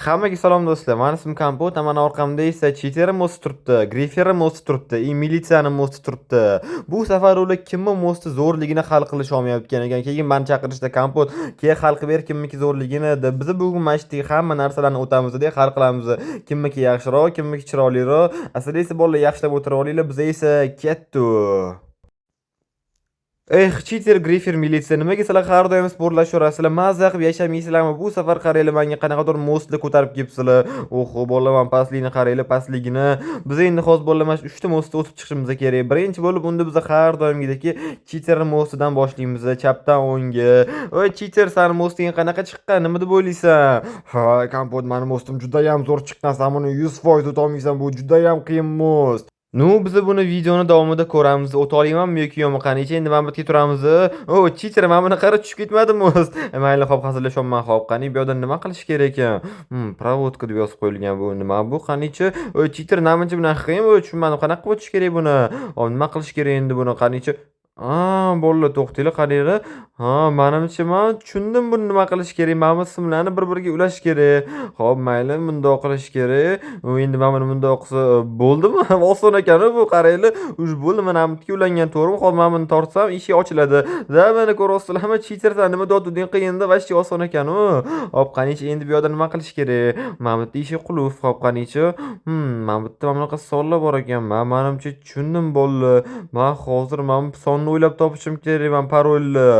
Hammaga salom, do'stlar. Mani ismim Kompot, mana orqamda esa Chiterim o'sib turibdi, Griferim o'sib turibdi, и militsiyanim o'sib turibdi. Bu safar ular kimni мост i zo'rligini hal qilisha olmayotgan ekan. Keyin mani chaqirishdi: "Kompot, kel, hal qilib ber kimniki zo'rligini", deb. Biz bugun mana shu yerdagi hamma narsalarni o'tamiz, hal qilamiz. Kimniki yaxshiroq, kimniki chiroyliroq. Aslida esa, bolalar, yaxshilab o'tirib olinglar, biz esa ketdik. Eh, Chiter, Grifer, militsiya, nimaga sizlar har doim спор lashaverasizlar? Mazza qilib yashamaysizlarmi? Bu safar qaranglar, menga qanaqadir мост ni ko'tarib kelibsizlar. Oho, bolalar, mana pastlikni qaranglar, pastligini. Biz endi hozir, bolalar, mana shu 3 ta мост ni o'tib chiqishimiz kerak. Birinchi bo'lib unda biz har doimgidek Chiter мост idan boshlaymiz, chapdan o'ngga. Voy, Chiter, sani мост ing qanaqa chiqqan? Nima deb o'ylaysan? Ha, Kompot, mani мост im judayam zo'r chiqqan. Sen buni 100% o'tolmaysan. Bu judayam qiyin мост. Ну, biz buni videoni davomida ko'ramiz. O'ta olamanmi yoki yo'qmi? Qanichi, endi mana bu yerga turamiz. O, Chiter, mana buni qara, tushib ketmadimi o'zi? Mayli, hop, hazillashyapman. Hop, qani, bu yoqda nima qilish kerak ekan? Проводка deb yozib qo'yilgan bu. Nima bu? Qanichi? O, Chiter, namuncha bunaqa qiyin bu? Tushunmadim. Qanaqa qilib o'tish kerak buni? Hop, nima qilish kerak endi buni? Qanichi? A, bolalar, to'xtanglar, qaranglar. Ha, manimcha man tushundim buni nima qilish kerak. Mana bu simlarni bir-biriga ulash kerak. Hop, mayli, bundoq qilish kerak. U endi mana buni bundoq qilsa bo'ldimi? Oson ekan bu, qaranglar. Уже bo'ldi, mana bu yerga ulangan, to'g'rimi? Hop, mana buni tortsam, eshik ochiladi. Да, mana ko'ryapsizlarmi? Chiter, san nima deyotganding qiyinda, вообще oson ekan u. Hop, qanichi, endi bu yoqda nima qilish kerak? Mana bu yerda eshik qulf. Hop, qanichi? Mana bu yerda mana bunaqa sonlar bor ekan. Man manimcha tushundim, bolalar. Man hozir mana bu sonni o'ylab topishim kerak, man parolni.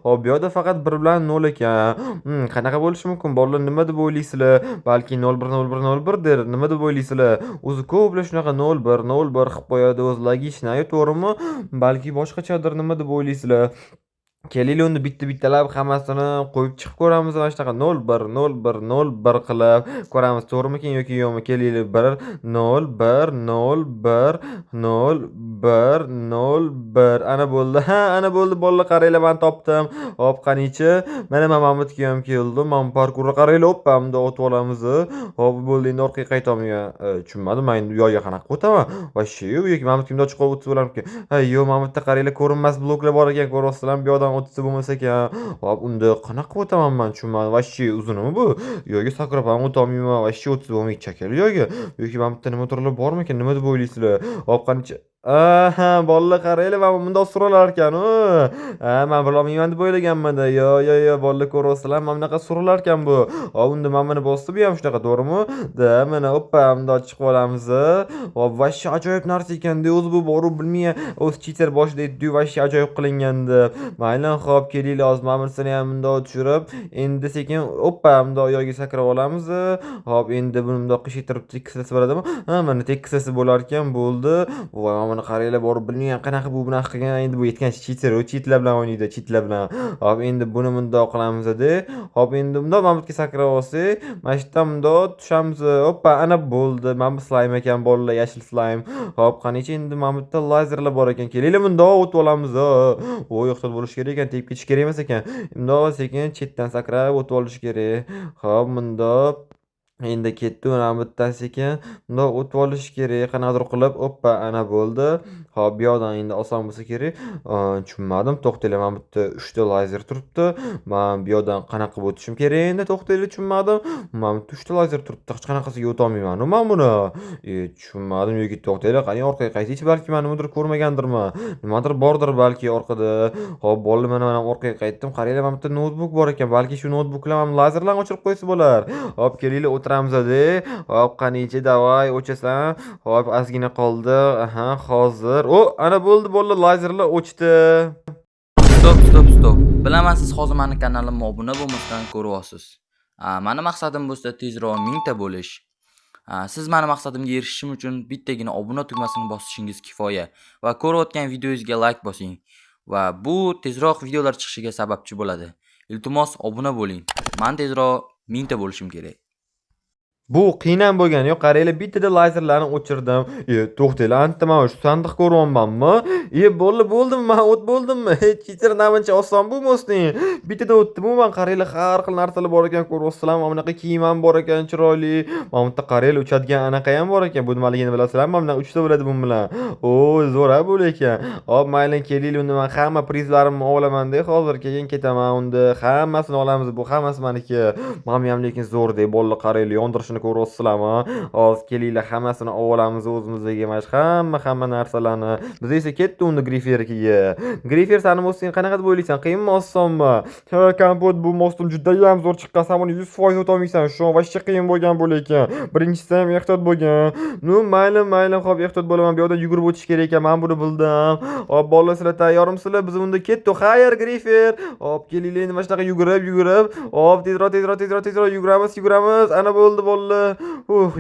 Hop, bu yoqda faqat 1 bilan 0 ekan. Qanaqa bo'lishi mumkin? Bolalar, nima deb o'ylaysizlar? Balki 010101 der. Nima deb o'ylaysizlar? O'zi ko'plar shunaqa 01 01 qilib qo'yadi, o'zi логично, to'g'rimi? Balki boshqachadir, nima deb o'ylaysizlar? Kelinglar, unda bitta-bittalab hammasini qo'yib chiqib ko'ramiz, mana shunaqa 0 1 0 1 0 1 qilib ko'ramiz, to'g'rimikin yoki yo'qmi. Kelinglar, 1 0 1 0 1 0 1 0 1, ana bo'ldi. Ha, ana bo'ldi, bolalar, qaranglar, man topdim. Hop, qanichi? Mana man Mahmudga ham keldim. Mana bu parkurni qaranglar, oppa, bundoq o'tib olamiz. Hop, bo'ldi, endi orqaga qaytolmayman. Tushunmadim, man endi u yoqqa qanaqa o'taman? Вообще yoki Mahmudga bundoq chiqib o'tsa bo'larmikan? Ha, yo'q, mana bu yerda qaranglar, ko'rinmas bloklar bor ekan, ko'ryapsizlarmi? Bu yoqdan o'tsa bo'lmas ekan. Hop, unda qanaqa o'taman man, tushunmadim. Вообще uzunmi bu? U yoqga sakrab ham o'tolmayman. Вообще o'tsa bo'lmaydi shekilli u yoqga. Yoki mana bu yerda nimadirlar bormikan? Nima deb o'ylaysizlar? Hop, qanichi? Aha, bolalar, qaranglar, mana bundoq suralar ekan u. Ha, man bilolmayman deb o'ylaganman-da. Yo, yo, yo, bolalar, ko'ryapsizlar, mana bunaqa suralar ekan bu. Hop, unda mana buni bosdi, bu ham shunaqa, to'g'rimi? Да, mana oppa, bundoq chiqib olamiz. Hop, вообще ajoyib narsa ekanda o'zi bu, borib bilmagan. O'zi Chiter boshida aytdi-yu, вообще ajoyib qilingan deb. Mayli, hop, kelinglar, hozir mana bunisini ham bundoq tushirib, endi sekin oppa, bundoq yoqqa sakrab olamiz. Hop, endi buni bundoq qishaytirib tekkizlasa bo'ladimi? Ha, mana tekkizlasa bo'lar ekan, bo'ldi. Voy, mana buni qaranglar, borib bilmagan qanaqa bu bunaqa qilgan. Endi bu aytgan chiter, u chitlar bilan o'ynaydi, chitlar bilan. Hop, endi buni bundoq qilamiz-da. Hop, endi bundoq mana bu yerga sakrab olsak, mana shu yerdan bundoq tushamiz. Oppa, ana bo'ldi. Mana bu slime ekan, bolalar, yashil slime. Hop, qanichi, endi mana bu yerda lazerlar bor ekan. Kelinglar, bundoq o'tib olamiz. Voy, ehtiyot bo'lish kerak ekan, tegib ketish kerak emas ekan. Bundoq sekin chetdan sakrab o'tib olish kerak. Hop, bundoq. Endi ketdi, mana bu yerdan sekin bundoq o'tib olish kerak qanaqadir qilib. Oppa, ana bo'ldi. Hop, bu yoqdan endi oson bo'lsa kerak. Tushunmadim. To'xtanglar, mana bu yerda 3 ta lazer turibdi. Man bu yoqdan qanaqa qilib o'tishim kerak endi? To'xtanglar, tushunmadim. Mana bu yerda 3 ta lazer turibdi. Hech qanaqasiga o'tolmayman man buni. Tushunmadim yoki to'xtanglar, qani, orqaga qaytaychi, balki man nimadir ko'rmagandirman. Nimadir bordir balki orqada. Hop, bolalar, mana man orqaga qaytdim. Qaranglar, mana bu yerda noutbuk bor ekan. Balki shu noutbuk bilan mana lazerlarni o'chirib qo'ysa bo'lar. Hop, kelinglar, o'tiramiz-da. Hop, qanichi, давай, o'chasan. Hop, ozgina qoldi. Aha, hozir. O, ana bo'ldi, bolalar, lazerlar o'chdi. Стоп, стоп, стоп. Bilaman, siz hozir mani kanalimga obuna bo'lmasdan ko'ryapsiz. Mani maqsadim bo'lsa tezroq 1000 ta bo'lish. Siz mani maqsadimga erishishim uchun bittagina obuna tugmasini bosishingiz kifoya va ko'rayotgan videongizga like bosing va bu tezroq videolar chiqishiga sababchi bo'ladi. Iltimos, obuna bo'ling. Man tezroq 1000 ta bo'lishim kerak. Bu qiyin ham bo'lgani yo'q. Qaranglar, bittada lazerlarni o'chirdim. E, to'xtanglar, anta mana shu sandiq ko'ryapmanmi? E, bo'ldi, bo'ldimi? Man o't bo'ldimmi? Cheater, namuncha oson bu мост ning. Bittada o'tdim man. Qaranglar, har xil narsalar bor ekan, ko'ryapsizlarmi? Mana bunaqa kiyim ham bor ekan, chiroyli. Mana bu yerda qaranglar, uchadigan anaqa ham bor ekan. Bu nimaligini bilasizlarmi? Mana bunaqa uchsa bo'ladi bu bilan. O, zo'r a bu lekin. Hop, mayli, kelinglar, unda man hamma prizlarimni olaman-da hozir, keyin ketaman unda. Hammasini olamiz, bu hammasi meniki. Mana ham lekin zo'r-da, bolalar, qaranglar, yondirishini ko'ryapsizlarmi? Hozir kelinglar, hammasini olamiz o'zimizga, mana shu hamma narsalarni. Biz esa ketdi unda Grifernikiga. Grifer, sani мост ing qanaqa deb o'ylaysan? Qiyinmi, osonmi? Ha, Kompot, bu мост im judayam zo'r chiqqan. Sen buni 100% o'tolmaysan. Shu вообще qiyin bo'lgan bu lekin. Birinchisi ham ehtiyot bo'lgin. Ну, mayli, mayli, hop, ehtiyot bo'laman. Bu yoqdan yugurib o'tish kerak ekan. Men buni bildim. Hop, bolalar, sizlar tayyormisizlar? Biz unda ketdik. Xayr, Grifer. Hop, kelinglar, endi mana shunaqa yugurib, yugurib. Hop, tezroq, tezroq, tezroq, tezroq yuguramiz, yuguramiz. Ana bo'ldi, bolalar.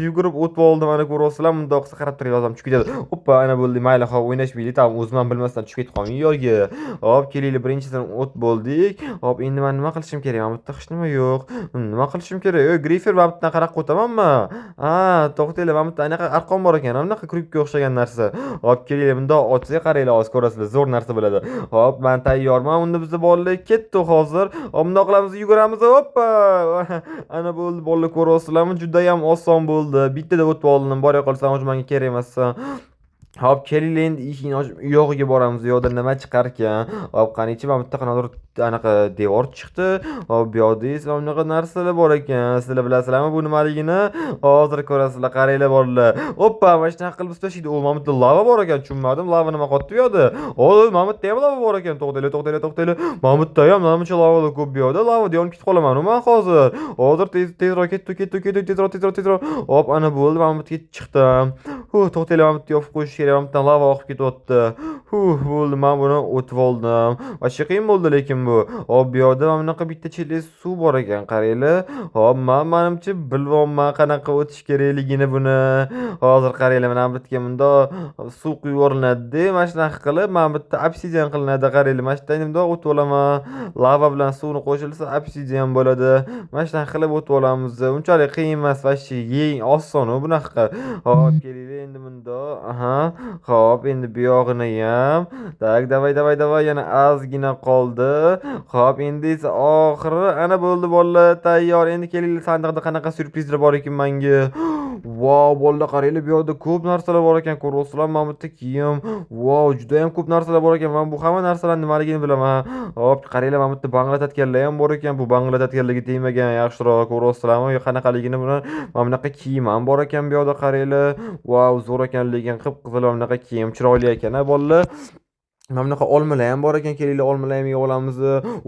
Yugurib o'tib oldim. Mana ko'ryapsizlar, bundoq qilsa qarab turinglar, odam tushib ketadi. Oppa, ana bo'ldi. Mayli, hop, o'ynashmaylik. Tamam, o'zim ham bilmasdan tushib ketib qolmay yo'lga. Hop, kelinglar, birinchisini o't bo'ldik. Hop, endi men nima qilishim kerak? Mana bu yerda hech nima yo'q. Nima qilishim kerak? Ey, Grifer, mana bu yerdan qanaqa o'tamanmi? A, to'xtanglar, mana bu yerda anaqa arqon bor ekan, bunaqa крюк ka o'xshagan narsa. Hop, kelinglar, bundoq otsak, qaranglar, hozir ko'rasizlar, zo'r narsa bo'ladi. Hop, men tayyorman. Unda biz bolalar ketdik hozir. Hop, bundoq qilamiz, yuguramiz. Hoppa! Ana bo'ldi, bolalar, ko'ryapsizlarmi? Juda ham oson bo'ldi. Bittada o'tib oldim. Bora qolsam, o'zi menga kerak emassan. Hop, kelinglar, endi eshikni ochib u yog'iga boramiz. U yoqda nima chiqarkan? Hop, qanichi, mana bu yerda qanaqadir anaqa devor chiqdi. Hop, bu yoqda esa mana bunaqa narsalar bor ekan. Sizlar bilasizlarmi bu nimaligini? Hozir ko'rasizlar, qaranglar, bolalar. Oppa, mana shunaqa qilib tashlaydi. O, mana bu yerda lava bor ekan, tushunmadim. Lava nima qilyapti bu yoqda? O, mana bu yerda ham lava bor ekan. To'xtanglar, to'xtanglar, to'xtanglar. Mana bu yerda ham namuncha lavalar ko'p bu yoqda. Lavada yonib ketib qolaman man hozir. Hozir tez tezroq ketdik, ketdik, ketdik, tezroq, tezroq, tezroq. Hop, ana bo'ldi, mana bu yerga chiqdim. To'xtanglar, mana bu yerda yopib qo'yish kerak. Mana bu yerdan lava oqib ketyapti. Bo'ldi, men buni o'tib oldim. Вообще qiyin bo'ldi lekin bu. Hop, bu yoqda mana bunaqa bitta chelak suv bor ekan, qaranglar. Hop, men manimcha bilyapman qanaqa o'tish kerakligini buni. Hozir qaranglar, mana bu yerga bundoq suv quyib yuboriladi-da, mana shunaqa qilib, mana bu yerda obsidian qilinadi, qaranglar. Mana shu yerdan bundoq o'tib olaman. Lava bilan suvni qo'shilsa obsidian bo'ladi. Mana shunaqa qilib o'tib olamiz. Unchalik qiyin emas, вообще eng oson u bunaqa. Hop, kelinglar endi bundoq. Aha. Hop, endi bu yog'ini ham. Так, давай, давай, давай, yana ozgina qoldi. Hop, endi esa oxiri ana bo'ldi, bolalar, tayyor. Endi kelinglar, sandiqda qanaqa syurprizlar bor ekan menga. Vau, bolalar, qaranglar, bu yoqda ko'p narsalar bor ekan. Ko'ryapsizlarmi, mana bu yerda kiyim. Vau, juda ham ko'p narsalar bor ekan. Men bu hamma narsalarning nimaligini bilaman. Hop, qaranglar, mana bu yerda banglatatganlar ham bor ekan. Bu banglatatganlarga tegmagan yaxshiroq, ko'ryapsizlarmi qanaqaligini buni. Mana bunaqa kiyim ham bor ekan bu yoqda, qaranglar. Vau, zo'r ekan lekin, qip-qizil mana bunaqa kiyim chiroyli ekan a bolalar. Mana bunaqa olmalar ham bor ekan, kelinglar, olmalar ham yeb olamiz.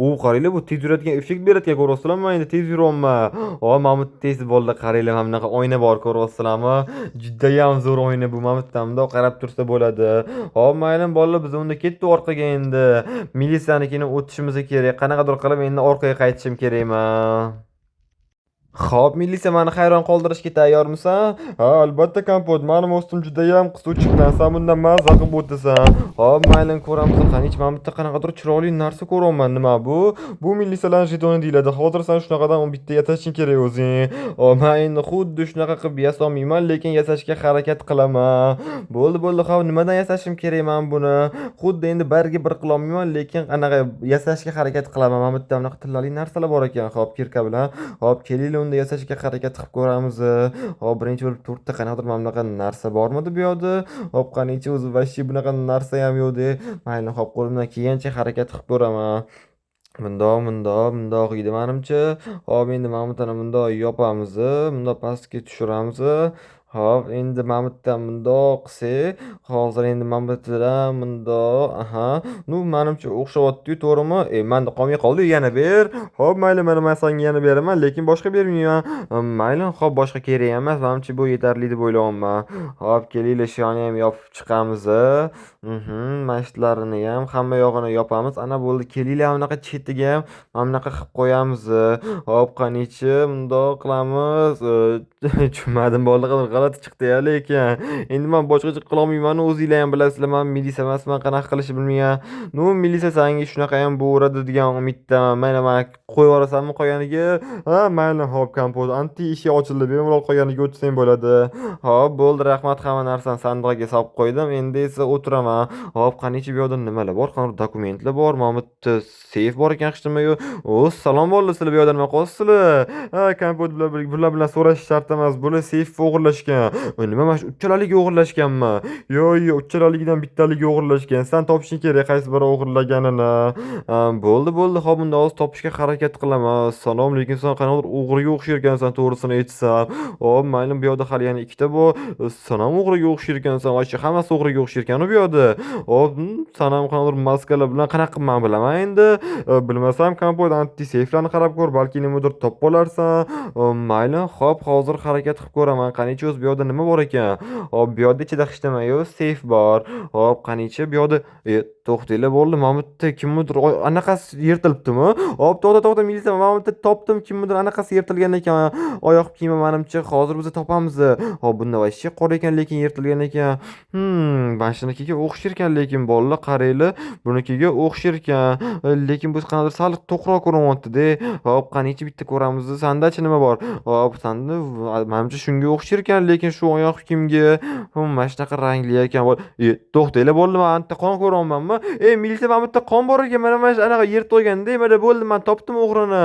U qaranglar, bu tez yuradigan effekt beradigan, ko'ryapsizlarmi? Men endi tez yuryapman. Hop, mana bu tez, bolalar, qaranglar, mana bunaqa oyna bor, ko'ryapsizlarmi? Judayam zo'r oyna bu. Mana bu yerdan bundoq qarab tursa bo'ladi. Hop, mayli, bolalar, biz unda ketdik orqaga endi. Militsiyanikini o'tishimiz kerak. Qanaqadir qilib endi orqaga qaytishim kerakman. Xo'p, militsiya, mani hayron qoldirishga tayyormisan? Ha, albatta, Kompot. Mani мост im judayam qizuv chiqqan. Sen bundan mazza qilib o'tasan. Hop, mayli, ko'ramiz. Qani, mana bu yerda qanaqadir chiroyli narsa ko'ryapman. Nima bu? Bu militsiyalarning jetoni deyiladi. Hozir sen shunaqadan bitta yasashing kerak o'zing. Hop, men endi xuddi shunaqa qilib yasolmayman, lekin yasashga harakat qilaman. Bo'ldi, bo'ldi. Hop, nimadan yasashim kerak men buni? Xuddi endi birga bir qilolmayman, lekin anaqa yasashga harakat qilaman. Mana bu yerda bunaqa tillali narsalar bor ekan. Hop, кирка bilan. Hop, kelinglar, unda yasashga harakat qilib ko'ramiz. Hop, birinchi bo'lib to'rtta qanaqadir mana bunaqa narsa bormidi bu yoqda? Hop, qanichi, o'zi вообще bunaqa narsa ham yo'q-da. Mayli, hop, qo'limdan kelgancha harakat qilib ko'raman. Bundoq, bundoq, bundoq edi manimcha. Hop, endi mana bu yerdan bundoq yopamiz, bundoq pastga tushiramiz. Hop, endi mana bu yerdan bundoq qilsak, hozir endi mana bu yerdan bundoq, aha. Ну, manimcha o'xshayapti-yu, to'g'rimi? E, menda qolmay qoldi, yana ber. Hop, mayli, mana men senga yana beraman, lekin boshqa bermayman. Mayli, hop, boshqa kerak emas. Manimcha bu yetarli deb o'ylayapman. Hop, kelinglar, shu yonni ham yopib chiqamiz. Mana shularni ham hamma yog'ini yopamiz. Ana bo'ldi. Kelinglar, bunaqa chetiga ham mana bunaqa qilib qo'yamiz. Hop, qanichi, bundoq qilamiz. Tushunmadim, bo'ldi, g'alati G'alati chiqdi-ya lekin. Endi men boshqacha qila olmayman, o'zinglar ham bilasizlar, men milisa emasman, qanaqa qilishni bilmayman. Ну, milisa sanga shunaqa ham bo'veradi degan umiddaman. Mayli, mana qo'yib yuborasanmi qolganiga? Ha, mayli, hop, kompot. Anti eshik ochildi. Bemalol qolganiga o'tsang bo'ladi. Hop, bo'ldi, rahmat, hamma narsani sandig'iga solib qo'ydim. Endi esa o'tiraman. Hop, qanichi bu yoqda nimalar bor? Qanaqa dokumentlar bor? Mana bu yerda seyf bor ekan, hech nima yo'q. O, salom bolalar, sizlar bu yoqda nima qilyapsizlar? Ha, kompot bular bilan so'rashish shart emas. Bular seyf o'g'irlashgan. Nima, mana shu uchalaligi o'g'irlashganmi? Yo'q, yo'q, uchalaligidan bittaligi o'g'irlashgan. San topishing kerak qaysi biri o'g'irlaganini. Bo'ldi, bo'ldi. Hop, unda hozir topishga harakat qilaman. Salom, lekin sen qanaqadir o'g'riga o'xshar ekansan, to'g'risini aytsam. Hop, mayli, bu yoqda hali yana ikkita bor. Sen ham o'g'riga o'xshar ekansan. Вообще hammasi o'g'riga o'xshar ekan-u bu yoqda. Hop, san ham qanaqadir maskalar bilan qanaqa qilib man bilaman endi. Bilmasam kompot anti seyflarni qarab ko'r, balki nimadir topib olarsan. Mayli, hop, hozir harakat qilib ko'raman. Qanichi o'zi bu yoqda nima bor ekan? Hop, bu yoqda ichida hech nima yo'q, seyf bor. Hop, qanichi bu yoqda to'xtanglar bo'ldi, mana bu yerda kimnidir anaqasi yirtilibdimi? Hop, to'xta, to'xta, milisa, mana bu yerda topdim, kimnidir anaqasi yirtilgan ekan. Oyoq kiyimi manimcha, hozir biz topamiz. Hop, bunda вообще qor ekan, lekin yirtilgan ekan. Mana shunikiga o'xshar ekan lekin bolalar, qaranglar, bunikiga o'xshar ekan. Lekin bu qanaqadir sal to'qroq ko'rinyapti-da. Hop, qanichi bitta ko'ramiz. Sandachi nima bor? Hop, sanda manimcha shunga o'xshar ekan, lekin shu oyoq kiyimga. Mana shunaqa rangli ekan. To'xtanglar bo'ldi, man anta qon ko'ryapmanmi? Milisa, mana bu yerda qon bor ekan. Mana shu anaqa yirtib qo'yganda, mana bo'ldi, man topdim o'g'rini.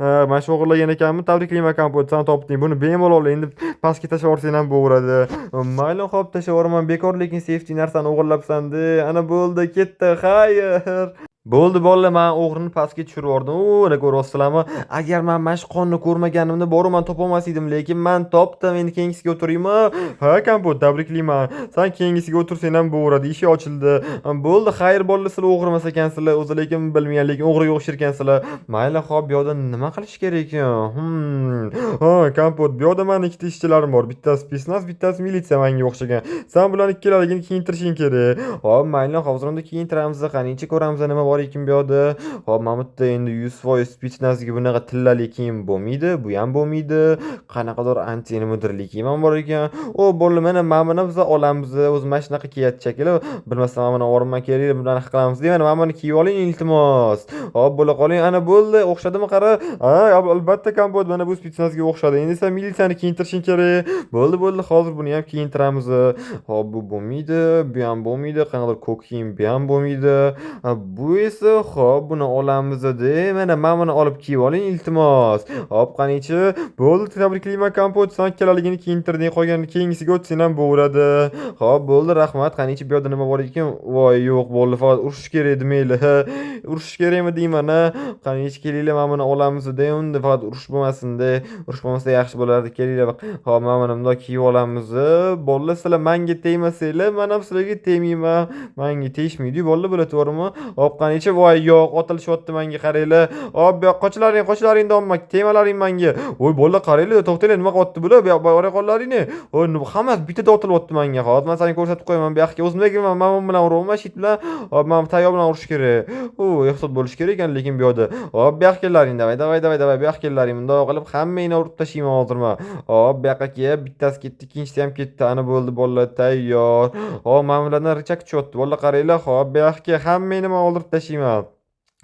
Ha, mana shu o'g'irlagan ekanmi? Tabriklayman, kompot, san topding. Buni bemalol endi pastga tashlab yuborsang ham bo'laveradi. Mayli, hop, tashlab yuboraman. Bekor lekin safety narsani o'g'irlabsan-da. Ana bo'ldi, ketdi. Xayr. Bo'ldi bolalar, man o'g'rini pastga tushirib yubordim. U, mana ko'ryapsizlarmi? Agar man mana shu qonni ko'rmaganimda borib man topolmas edim, lekin man topdim. Endi keyingisiga o'tiraymi? Ha, kompot, tabriklayman. San keyingisiga o'tirsang ham bo'laveradi. Eshik ochildi. Bo'ldi, xayr bolalar, sizlar o'g'ri ekansizlar. O'zi lekin bilmagan, lekin o'g'riga o'xshar ekansizlar. Mayli, hop, bu yoqda nima qilish kerak ekan? Ha, kompot, bu yoqda mani ikkita ishchilarim bor. Bittasi спецназ, bittasi militsiya manga o'xshagan. San bularni ikkalaligini kiyintirishing kerak. Hop, mayli, hozir unda kiyintiramiz. Qanichi ko'ramiz nima bor ekan bu yoqda. Hop, mana bu yerda endi 100% спецназ ga bunaqa tillali kiyim bo'lmaydi, bu ham bo'lmaydi. Qanaqadir anti nimadirli kiyim ham bor ekan. O, bolalar, mana buni biz olamiz. O'zi mana shunaqa kiyadi shekilli. Bilmasam mana buni olaman, kelinglar, bunaqa qilamiz. Mana mana buni kiyib oling, iltimos. Hop, bo'la qoling. Ana bo'ldi. O'xshadimi qara? Ha, albatta kompot, mana bu спецназ ga o'xshadi. Endi sen militsiyani kiyintirishing kerak. Bo'ldi, bo'ldi. Hozir buni ham kiyintiramiz. Hop, bu bo'lmaydi, bu ham bo'lmaydi. Qanaqadir ko'k kiyim, bu ham bo'lmaydi. Bu esa, hop, buni olamiz-da. Mana mana buni olib kiyib oling, iltimos. Hop, qanichi? Bo'ldi, tabriklayman kompot, san ikkalaligini kiyintirding. Qolganini keyingisiga o'tsang ham bo'laveradi. Hop, bo'ldi, rahmat. Qanichi bu yoqda nima bor ekan? Voy, yo'q, bo'ldi, faqat urishish kerak edi mayli. Urishish kerakmi deyman, a? Qanichi kelinglar, mana buni olamiz-da, unda faqat urush bo'lmasin-da. Urush bo'lmasa yaxshi bo'lardi. Kelinglar. Hop, mana buni bundoq kiyib olamiz. Bolalar, sizlar manga tegmasanglar, men ham sizlarga tegmayman. Manga tegishmaydi-yu bolalar, bular, to'g'rimi? Hop, qanichi? Voy, yo'q, otilishyapti manga, qaranglar. Hop, bu yoqqa qochilaring, qochilaring domma, tegmalaring manga. Voy, bolalar, qaranglar, to'xtanglar, nima qilyapti bular? Bu yoqqa bora qollaringni. Voy, hammasi bittada otilyapti manga. Hozir men senga ko'rsatib qo'yaman. Bu yoqqa o'zim nega man bilan uraman, щит bilan. Hop, mana bu tayoq bilan urish kerak. U, ehtiyot bo'lish kerak ekan lekin bu yoqda. Hop, bu yoqqa kellaring, давай, давай, давай, давай, bu yoqqa kellaring. Bundoq qilib hammangni urib tashlayman hozir man. Hop, bu yoqqa kelib, bittasi ketdi, ikkinchisi ham ketdi. Ana bo'ldi, bolalar, tayyor. Hop, mana bulardan рычаг tushyapti. Bolalar, qaranglar, hop, bu yoqqa hammangni man o'ldirib tashlayman.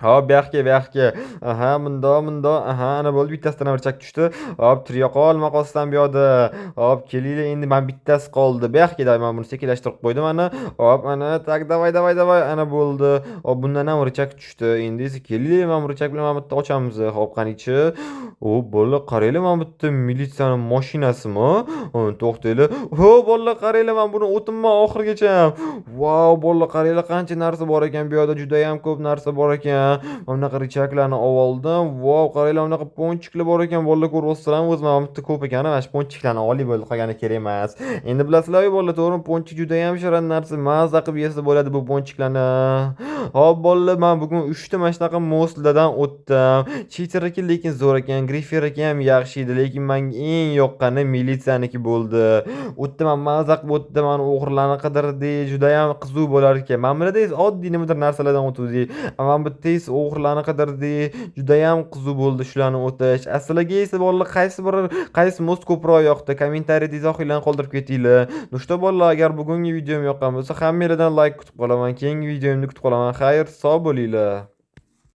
Hop, bu yoqqa, bu yoqqa. Aha, mundoq, mundoq. Aha, ana bo'ldi, bittasidan ham рычаг tushdi. Hop, tiriya qolma qolsam bu yoqda. Hop, kelinglar, endi mana bittasi qoldi. Bu yoqqa man buni sekinlashtirib qo'ydim ana. Hop, ana, так, давай, давай, давай. Ana bo'ldi. Hop, bundan ham рычаг tushdi. Endi esa kelinglar, mana bu рычаг bilan mana bu yerda ochamiz. Hop, qanichi? O, bolalar, qaranglar, mana bu yerda militsiyani mashinasimi? To'xtanglar. Ho, bolalar, qaranglar, man buni o'tinman oxirigacha. Vau, bolalar, qaranglar, qancha narsa bor ekan bu yoqda, juda ham ko'p narsa bor ekan. Mana bunaqa рычаг larni oldim. Vau, qaranglar, bunaqa пончик lar bor ekan. Bolalar, ko'ryapsizlarmi? O'zi mana bu yerda ko'p ekan. Mana shu пончик larni olib bo'ldi, qolgani kerak emas. Endi bilasizlar-ku bolalar, to'g'rimi? Пончик juda ham shirin narsa. Maza qilib yesa bo'ladi bu пончик larni. Hop, bolalar, men bugun 3 ta mana shunaqa мост lardan o'tdim. Cheaterniki lekin zo'r ekan, Griferniki ham yaxshi edi, lekin menga eng yoqqani militsiyaniki bo'ldi. O'tdim, man maza qilib o'tdim, mana o'g'rilarni qidirdik, juda ham qiziq bo'lar ekan. Mana bularda esa oddiy nimadir narsalardan o'tuvdik. Mana bu yerda tez o'g'rilarni qidirdik. Judayam qiziq bo'ldi shularni o'tish. Sizlarga esa, bolalar, qaysi biri, qaysi мост ko'proq yoqdi? Kommentariyada izohinglarni qoldirib ketinglar. Ну что, bolalar, agar bugungi videom yoqqan bo'lsa, hammanglardan layk kutib qolaman. Keyingi videomni kutib qolaman. Xayr, sog' bo'linglar.